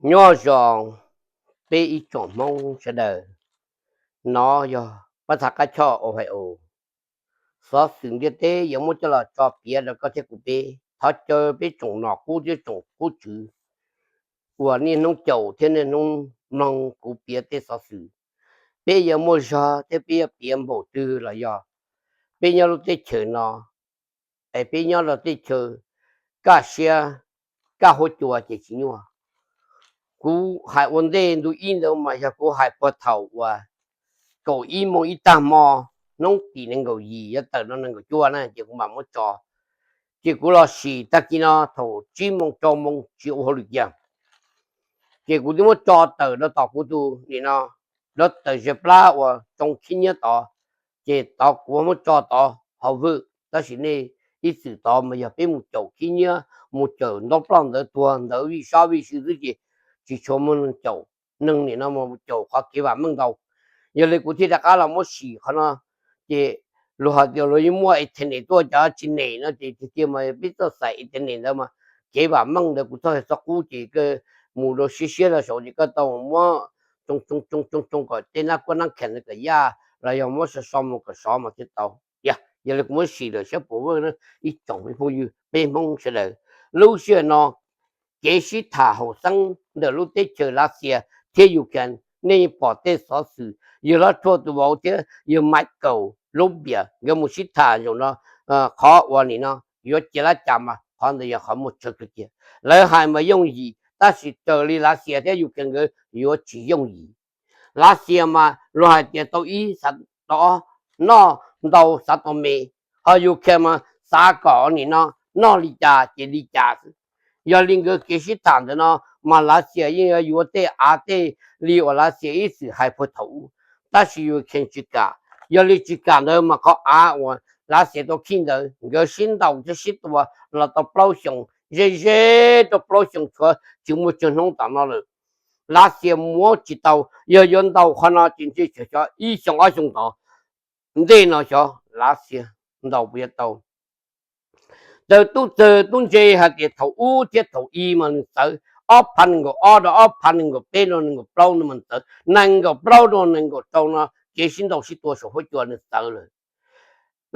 Nyob zoo peb ib tsoom Hmoob sawv daws, no yog pab txha qab choj Ohio. Xov xwm ntiaj teb yuav muab coj los tso piav rau koj thiab kuv peb. Thov caw peb tsoom nom qub thiab tsoom qub tswv uas niaj hnub caum thiab niaj hnub mloog kuv piav tej xov xwm, peb yuav muaj zog thiab peb yuav piav npaum twg los yog peb nyob lub teb chaws no, es peb nyob rau teb chaws kaj siab kaj huab cua ces tsis nyuaj. Kuv hais ua ntej ntu ib ntawd mas yog kuv hais puag thaum uas kaum ib moos ib tag hmo, hnub tim nees nkaum yim yuav tawm no nees nkaum cuaj na ces kuv mam muab tso. Ces kuv los sim tag kis no thaum tsib moos rau moos tsis ua hauj lwm kiag, ces kuv twb muab tso tawm rau tom kuv tus nim no, rau tawm ze plab uas tsoo khib nyiab tod, ces tod kuv muab tso tod hauv vwm. Tab sis nej ib txwm tod mas yog peb mus caum khib nyiab, mus caum ntaub ploj ntawv tuag ntawv vij sob vij sw xwb ces tsis tshua muaj neeg caum. Neeg nim no mus caum qhov kev vam meej ntau. Yog li kuv thiaj rov qab los muab sim qhov no, ces luag hais tias luag yeej muaj internet tuaj, cov tsis nem no ces tiag tiag mas peb txoj xaim internet ntawd mas kev vam meej ntawd kuv txoj txoj qub ces koj mus rau siab siab rau saud ces koj tau muab tsoo tsoo tsoo tsoo kom tej nab kuab nab khees kom yaj los yog muab so so mus kom sov mas thiaj tau. Yog li kuv muab sim lawm saib puas vwj ib tsoom phooj ywg peb Hmoob sawv daws. Lub sij hawm no kev sib tham haum xeeb ntawm lub teb chaws Lav Xias thiab Ukraine, nej pom tej xov xwm yawg Hlob Tshuaj tus vauv thiab yawg Maiv Kaum Lub Npias nkawd mus sib tham zaum no, qhov uas nim no yuav cia lab cas mas qhov ntawd yog qhov muaj tsawg kawg kiag. Lawv hais mas yooj yim tab sis raws li Lav Xias thiab Ukraine nkawd yuav tsis yooj yim. Lav Xias mas luag hais tias tau ib xav tau ob, noj ntau xav tau me, ho Ukraine mas xav kom nim no noj li cas ces li cas xwb. Yog li nkawd kev sib tham ntawm no mas Lav Xias yeej yuav tej av tej li uas Lav Xias ib txwm hais puag thaum ub, tab sis Ukraine tsis kam. Yog li tsis kam ntawd mas qhov av uas Lav Xias tau khij ntawd nkawd sib ntaus thiab sib tua los tau plaub xyoos, ze ze rau plaub xyoos tshuav tsis muaj tsawg hnub tom no lawm. Lav Xias muab tsis tau, yog yuav ntaus qhov no ces ntshe xyov ib xyoo ob xyoo tod ntej no xyov Lav Xias ntaus puas yuav tau. Txawm tub txawg tub ntse hais tias thaum ub thiab thaum i mas nws txawv, ob phav nees nkaum ob rau ob phav nees nkaum peb rau nees nkaum plaub no mas txawv, nees nkaum plaub rau nees nkaum rau no kev sib ntaus sib tua saum huab cua nws txawv lawm.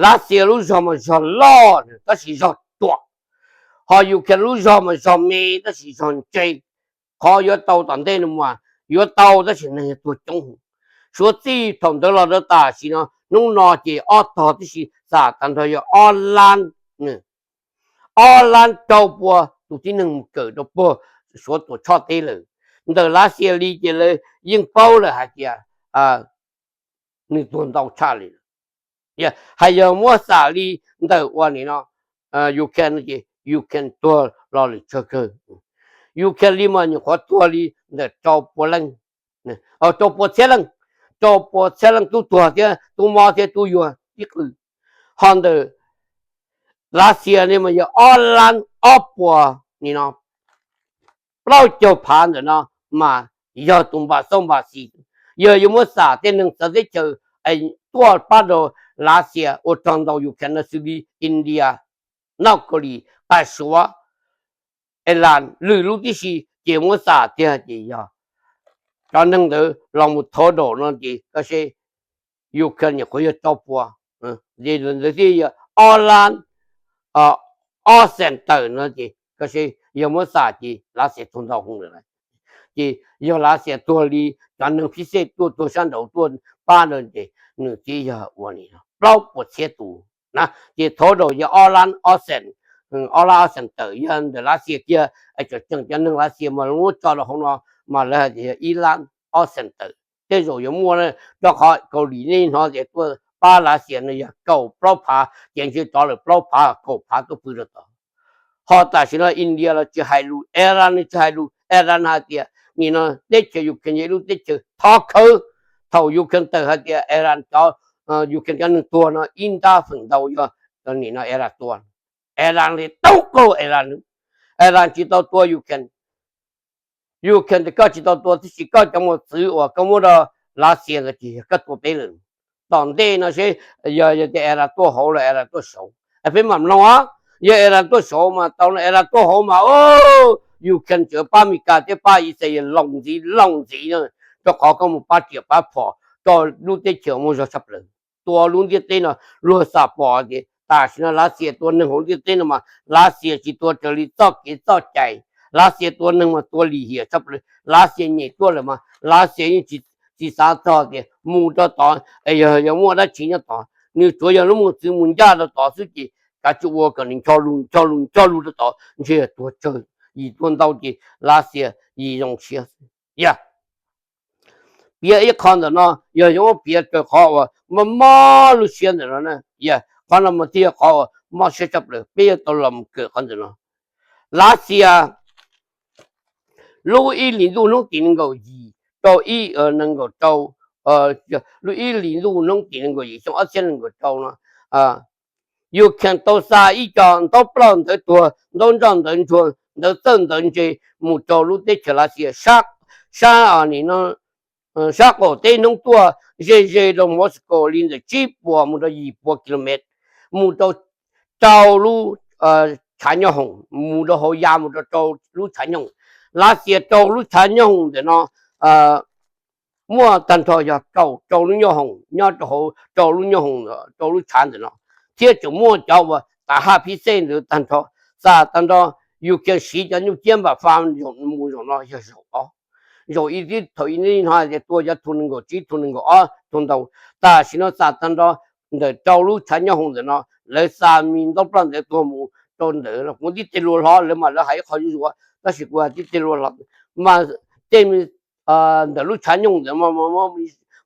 Lav Xias lub zog mas zog loj tab sis zog ruam, ho Ukraine lub zog mas zog me tab sis zog ntse. Qhov yuav tau tom ntej no mas yuav tau tab sis neeg yog tuag coob. Suav txij thaum ntawd los rau tam sim no, hnub no ces ob tog tib si xam tag nrho yog ob lab, ob lab rau pua tus tib neeg mus kawm rau puag Suav Tuam Tshoj teb lawm. Ntawm Lav Xias li ces lawv yeej paub lawm hais tias nws tuag ntau tshaj li. Hais yog muab xam li ntawm uas nim no Ukraine no ces Ukraine tuag lo lus tsawg kawg. Ukraine li mas nyuam qhuav tuag li ntawm rau pua leej, rau pua txhiab leej, rau pua txhiab leej tub tuag thiab tub mob thiab tub yuag tib qw. Ho ntawm Lav Xias ne mas yog ob lab ob puas nim no plaub caug phav ntawm no mas yog tus npam xauj npam xis. Yog yuav muab xam tej neeg txawv teb chaws tuaj pab rau Lav Xias ua rog ntau Ukraine no xws li India, North Korea, Suav, Iran lwm lub tib si ces muab xam tiag ces yog cov neeg ntawd los mus thov daum no ces koj seb Ukraine nyuam qhuav yog rau pua, ntawd thiaj yog ob lab ob xees tawm no ces koj seb yog muab xam ces Lav Xias tuag ntau hwv lawm. Ces yog Lav Xias tuag li cov neeg phib xej tuaj tuag sab nraud tuaj pab no ces nws thiaj yog ua li plaub puas txhiab tus na. Ces thov daum yog ob lab ob xees, ob lab ob xees tawm yog ntawm Lav Xias kiag. Tseem ceeb cov neeg Lav Xias mas lawv muab tso rau hauv no mas lawv hais tias yog ib lab ob xees tawm. Tej zaum yuav muaj rau qhov Kaus Lim nej hnov tias tuaj pab Lav Xias no yog kaum plaub phav ces ntshe rov lawm plaub phav kaum phav tuaj pw rau tod. Ho tam sim no India los tsis hais lus, Iran tsis hais lus, Iran hais tias nim no teb chaws Ukraine yog ib lub teb chaws thov khawb. Thaum Ukraine tawm hais tias Iran cov, Ukraine cov neeg tuag no ib nrab feem ntau yog nim no Iran tua. Iran li tau qaug Iran, Iran tsis tau tua Ukraine. Ukraine tias koj tsis tau tua tab sis koj cov mos txwv uas koj muab rau Lav Xias ntawd ces yog koj tua peb lawm. Tom ntej no seb yog tias Iran tuaj hauv los Iran tuaj saud, peb mam mloog os. Yog Iran tuaj saud mas tau no, Iran tuaj hauv mas Ukraine tseem pab Amelikas thiab pab Israel los ntxiv los ntxiv, rau qhov koj mus pab riam pab phom rau lub teb chaws muaj zog tshaj plaws. Tua lub ntiaj teb no luag xam pom tias tam sim no Lav Xias tua neeg hauv ntiaj teb no mas Lav Xias tsis tua raws li txoj kev txoj cai. Lav Xias tua neeg mas tua lim hiam tshaj plaws. Lav Xias nyem tuaj lawm mas Lav Xias yeej tsis xav txog tias mus rau tod yog muaj dab tsi nyob tod. Nws tsuav yog lub mos txwv mus ncaj rau tod xwb ces kav tsij ua kom nws ncho lus ncho lus ncho lus rau tod, ntshe tuag tsawg yim tuag ntau ces Lav Xias yim zoo siab xwb. Yog piav ib qho ntawm no yog yuav muab piav raws qhov uas mob mob lub siab ntawm no na. Yog qhov no mas thiaj yog qhov uas mob siab tshaj plaws, peb yuav tau los mus kawm qhov ntawm no. Lav Xias lub ib hlis ntuj hnub tim nees nkaum yim rau ib, nees nkaum rau, lub ib hlis ntuj hnub tim nees nkaum yim xyoo ob txhiab nees nkaum rau no, Ukraine tau xa ib co ntaub ploj ntawv tuag, ntaub nroj ntawv ntsuag, ntawv txawj ntawv ntse mus rau lub teb chaws Lav Xias sab, sab qaum teb hnub tuaj ze ze rau Moscow li ntawm tsib puas mus rau yim puas kilomev, mus rau rau lub tshav nyooj hoom, mus rau hauv ya mus rau rau lub tshav nyooj. Lav Xias rau lub tshav nyooj hoom ntawm no muaj tag nrho yog rau rau lub nyooj hoom nyob rau hauv rau lub nyooj hoom, rau lub tshav ntawm no, thiab tseem muaj cov uas tas haj phib xej ntawd tag nrho. Xa tag nrho, Ukraine siv cov nyuj ciab npam fa mus zaum no yog zaum ob. Zaum ib tib thaum ib no tias tua cov thu nees nkaum tsib thu nees nkaum ob thu ntau. Tam sim no xa tag nrho ntawm rau lub tshav nyooj hoom ntawm no, lawv xa me ntaub ploj ntawv tuag mus rau ntawd los kuv tib teg lua hlo, lawv mas lawv hais ib qho zuj zus, tab sis kuv hais tib teg lua hlo mas tej ntawm lub tshav nyooj ntawd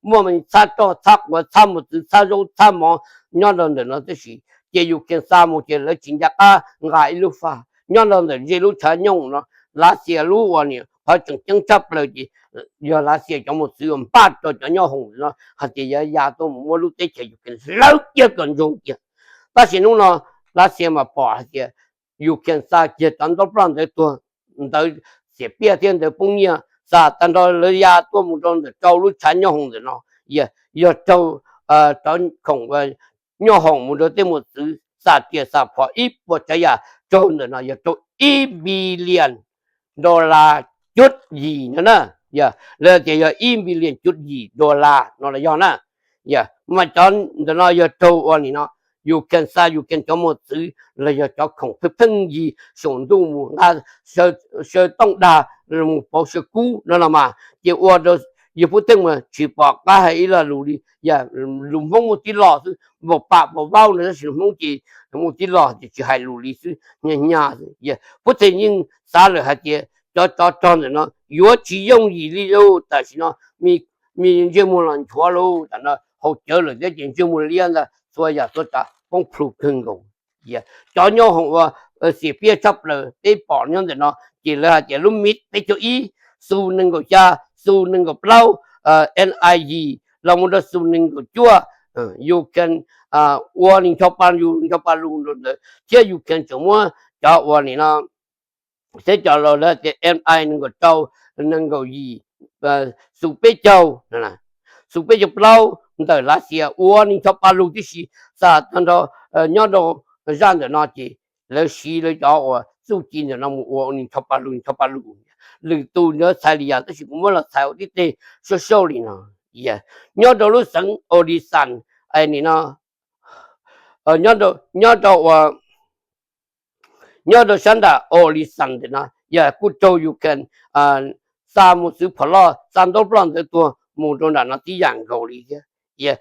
muaj me txhab roj txhab quav txhab mos txwv txhab zaub txhab mov nyob rau ntawm no tib si. Ces Ukraine xa mus ces lawv tsis nco qab nqa ib lub faj nyob rau ntawm ze lub tshav nyooj no. Lav Xias lub uas nim qhov tseem ceeb tshaj plaws ces yog Lav Xias cov mos txwv uas npaj rau cov nyooj hoom no hais tias yuav ya tuaj mus muab lub teb chaws Ukraine hlawv kiag kom ntsoog kiag. Tab sis hnub no Lav Xias mas pom hais tias Ukraine xa kiag cov ntaub ploj ntawv tuag, ntawv xiam piaj thiab ntawv poob nyiaj xa tag nrho lawv ya tuaj mus rau ntawm rau lub tshav nyooj hoom ntawm no, yog raug cov khoom nyooj hoom mus rau tej mos txwv xa riam xa phom ib puas tsav yam raug ntawm no yog raug ib billion dollar cuj yim no na. Yog lawv tias yog ib billion cuj yim dollar no los yog na. Yog mas cov ntawm no yog raug ua nim no Ukraine xa Ukraine cov mos txwv los yog cov khoom pheej pheej yig saum ntuj mus nqa saw tooj dag mus pauv saw kub no los mas ces ua rau yawg Putin mas tsis pom qab hais ib lo lus li. Yog lus Hmoob muaj tib lo xwb, npaum pam npaum vaub no tab sis lus Hmoob ces muaj tib lo ces tsis hais lus li xwb, hnyav hnyav xwb. Putin yeej xav lawm hais tias cov tsov rog ntawm no yuav tsis yooj yim li lauj, tam sim no me ntsej muag los nchuav lauj, tam no haus cawv lawm thiab ces ntsej muag liab ntag, txhua yam txhua tsav poob plhu kawg nkaus. Cov nyooj hoom uas xiam piaj tshaj plaws peb pom nyob ntawm no ces lawv hais tias lub MiG peb caug ib, Su nees nkaum xya, Su nees nkaum plaub, MiG los mus rau Su nees nkaum cuaj, Ukraine ua li ncho pa lug ncho pa lug rau ntawd thiab Ukraine tseem muab cov ua nim no xeb cov los lawv tias MiG nees nkaum rau, nees nkaum yim, Su peb caug, Su peb caug plaub ntawm Lav Xias ua li ncho pa lug tib si, xa tag nrho nyob rau zaj ntawm no ces lawv siv lawv cov uas txuj ci ntawm no mus ua li ncho pa lug ncho pa lug. Lwm tus yuav txhais li yam tab sis kuv muab los txhais ua tib teg sab sau li no. Nyob rau lub xeev Odisha, nim no nyob rau ua nyob rau sab nram Odisha ntawm no yog kuj raug Ukraine xa mos txwv phom loj xa ntaub ploj ntawv tuag mus rau nram no tib yam nkaus li thiab.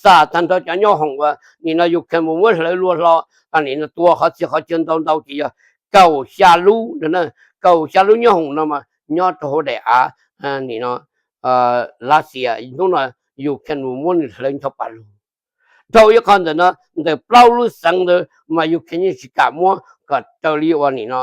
Xa tag nrho cov nyooj hoom uas nim no Ukraine mus muab hlawv luag hlo, nim no tua qhov txhia qhov chaw ntau ntau ces yog kaum xya lub no, kaum xya lub nyooj hoom no mas nyob rau hauv daim av nim no Lav Xias hnub no Ukraine mus muab nws hlawv ncho pa lug. Dhau ib qho ntawm no ntawm plaub lub xeev ntawd mas Ukraine yeej tsis kam muab kom raws li uas nim no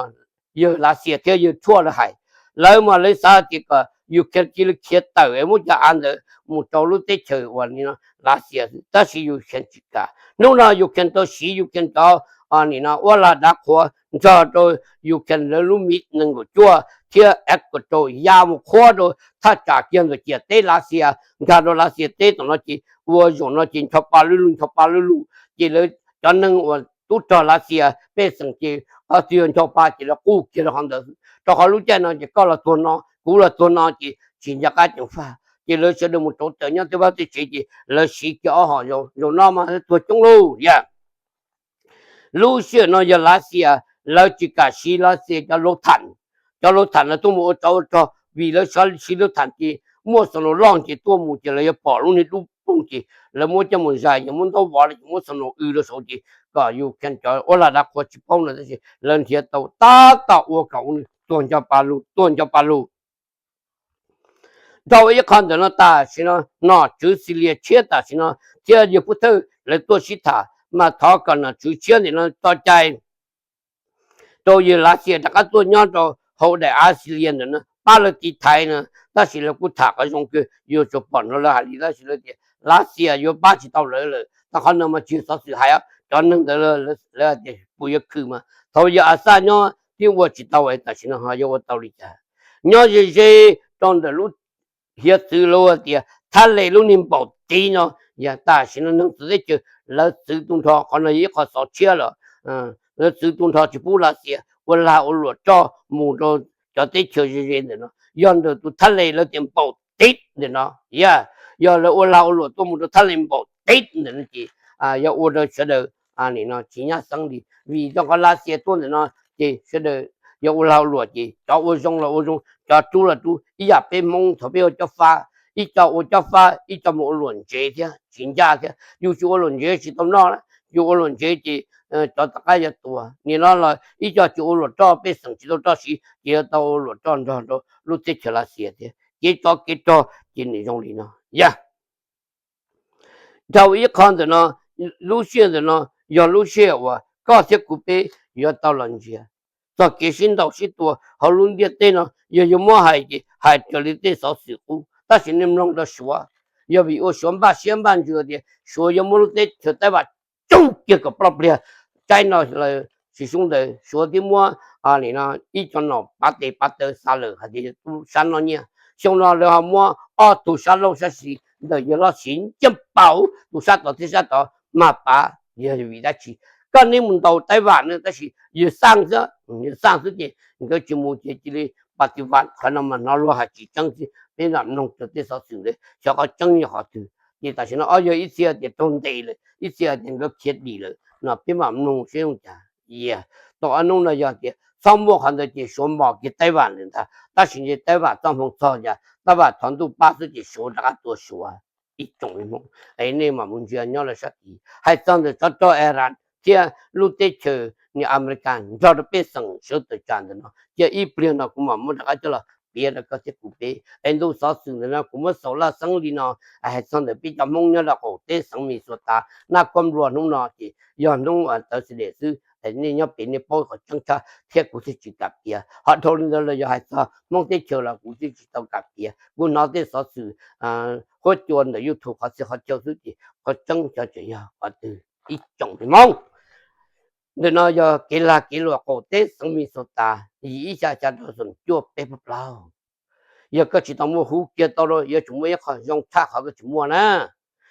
yawg Lav Xias thiab yawg tshuaj lawv hais. Lawv mas lawv xav tias kom Ukraine cia li khiav tawm es muab cov av ntawd mus rau lub teb chaws uas nim no Lav Xias, tab sis Ukraine tsis kam. Hnub no Ukraine tau siv Ukraine cov nim no uab lag dav qhuav nrog rau Ukraine lawv lub MiG nees nkaum cuaj thiab Abrams ya mus qhuab rau thaj tsam kiag ntawm ciam teb Lav Xias, nkag rau Lav Xias teb tom no ces ua zaum no ces ncho pa lug lug ncho pa lug lug ces lawv cov neeg uas tub rog Lav Xias pej xeem ces qhov twg yog ncho pa ces lawv qub kiag rau qhov ntawd, rau qhov lub caij no ces koj los tuag no kuv los tuag no ces tsis nco qab ceev faj ces lawv sawv daws mus rauv taws nyob tej vaj tej tsev ces lawv siv kiag ob hom zaum no mas tuag coob lauj yog. Lub sij hawm no yog Lav Xias lawv tsis kam siv Lav Xias cov lav tham, cov lav tham lawv tuaj mus ua tsov ua rog vim lawv siv lav tham ces muaj xov nus loj ces tuaj mus ces lawv yuav pom lub niag dub poog ces lawv muab coj mus zais, yog muab ntaub vov los ces muab xov nus w rau saud ces kom yus cov ua lag dav qhua tsis paub no tab sis lawv nrhiav tau tab tom ua kom ua nws tuag nco pa lug tuag nco pa lug. Dhau ib qho ntawm no tam sim no nom tswv Xilias tshiab tam sim no thiab yawg Pub Thawj lawv tuaj sib tham mas thov kom nom tswv tshiab ntawm no tso cai rau yawg Lav Xias rov qab tuaj nyob rau hauv daim av Xilias ntawm no pab lawv tiv thaiv no. Tab sis lawv kuj tham qhov zoo kawg, yuav tsum pom nrog lawv hais li tab sis lawv tias Lav Xias yuav pab tsis tau lawv lawm. Tau qhov no mas tsis yog xov xwm hais, cov neeg ntawd lawv tias puas yuav khwm mas thaum yawg A Xaj nyob twb ua tsis tau tam sim no ho yuav ua tau li cas. Nyob ze ze rau ntawm lub hiav txwv lawv tias Thab Les lub niag npaum tiv no yog tam sim no neeg txawv teb chaws lawv txwv tu nrho, qhov no yog ib qho xov tshiab lawm. Lawv txwv tu nrho tsis pub Lav Xias ua lag ua luam roj mus rau cov teb chaws ze ze ntawm no, yog ntawm tus Thab Les lawv tias npaum tiv ntawm no. Yog, yog lawv ua lag ua luam tuaj mus rau Thab Les npaum tiv ntawm no ces yog ua rau sawv daws nim no tsis nyab xeeb li vim rau qhov Lav Xias tuaj ntawm no ces sawv daws yog ua lag ua luam ces cov ua zoo los ua zoo, cov rub los rub, ib yam peb Hmoob thaum peb ua cob fab, ib co ua cob fab ib co mus ua luam ntsev thiab tsis ncaj thiab. Yus tsis ua luam ntsev tsis tau noj na, yus ua luam ntsev ces cov tom qab yuav tuag. Nim no los ib co tsis ua luam roj, pej xeem tsis tau roj siv ces yuav tau ua luam roj nrog rau lub teb chaws Lav Xias thiab. Kev tsov kev rog ces nws zoo li no yog. Dhau ib qho ntawm no, lub sij hawm ntawm no yog lub sij hawm uas koj thiab kuv peb yuav tau los ntsia txog kev sib ntaus sib tua hauv lub ntiaj teb no. Yog yuav muab hais ces hais raws li tej xov xwm qub, tab sis nej mloog rau Suav, yog vim ua Suav npaj siab npaj ntsws tias Suav yuav muab lub teb chaws Taiv Vam tsuj kiag kom ploj pliag. Tsaib no los sis xyoo ntawd Suav twb muab nim no ib co nom pav tes pav taw xa lawm hais tias tub sab noj nyiaj. Xyoo no lawv ho muab ob tug sab laug sab xis ntawm yawg Loj Siv Nciab Paum, tus sab tod thiab sab tod mag pav, yog vim dab tsi? Koj neb mus ntaus Taiv Vam no tab sis yawg Xaj xwb, yawg Xaj xwb ces nkawd tsis mus ces cia li pa tiv vam. Qhov no mas hnov luag hais tsis tseeb xwb, peb mam mloog rau tej xov xwm ntawd xyov qhov tseeb yog qhov twg. Ces tam sim no ob yawg ib txhia tias raug ntes lawm, ib txhia tias nkawd khiav dim lawm no, peb mam mloog seb zoo cas. Yog tau ob hnub no yog tias txhob muaj qhov ntawd ces Suav npog kiag Taiv Vam lawm ntag. Tab sis ntshe Taiv Vam txoj hmoo txog cas Taiv Vam thov ntuj pab xwb ces Suav rov qab tua Suav. Ib tsoom Hmoob, nej mam mus ntsia nyob lawv sab tid. Hais txog ntawm tsov rog Iran thiab lub teb chaws Amelikas nrog rau pej xeem sawv tawm tsam ntawm no, cia ib pliag no kuv mam muab rov qab coj los piav rau koj thiab kuv peb. Es ntu xov xwm ntawm no kuv muab xaus laj xeeb li no. Hais txog ntawm peb cov Hmoob nyob rau qaum teb xeev Minnesota, Naj Kuab Nplua hnub no ces yog hnub Thursday xwb, nej nyob pem nej paub qhov tseeb tshaj thiab kuv thiaj tsis kam piav. Ho dhau li ntawd los yog hais txog Hmoob teb chaws los kuv thiaj tsis tau kam piav. Kuv hnov tej xov xwm huab cua ntawm YouTube qhov txhia qhov chaw xwb ces qhov tseeb xyov tseem yog qhov twg ib tsoom Hmoob. Ntawm no yog kev lag kev luam qaum teb xeev Minnesota, yim ib xya xya rau xoom cuaj peb plaub plaub. Yog koj tsis tau muaj hu kiag tau rau, yuav tsum muaj ib qho zoo tshaj qhov koj tsis muaj na.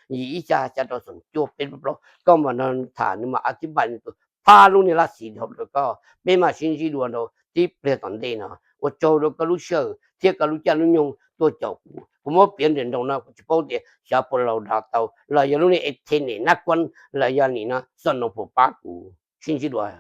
Yim ib xya xya rau xoom cuaj peb plaub plaub, koj mam nrog tham nws mas a thib npaj nws tus phab lub niag laj xis dhau rau koj. Peb mam sib ntsib dua rau tib pliag tom ntej no. Ua tsaug rau koj lub sij hawm thiab koj lub caij lub nyoog tuaj caum kuv. Kuv muab piav nrawm nroos no kuv tsis paub tias xyov puas laus nrog tau los yog lub niag internet Naj Kuab los yog nim no xom no puas pab kuv. Sib ntsib dua.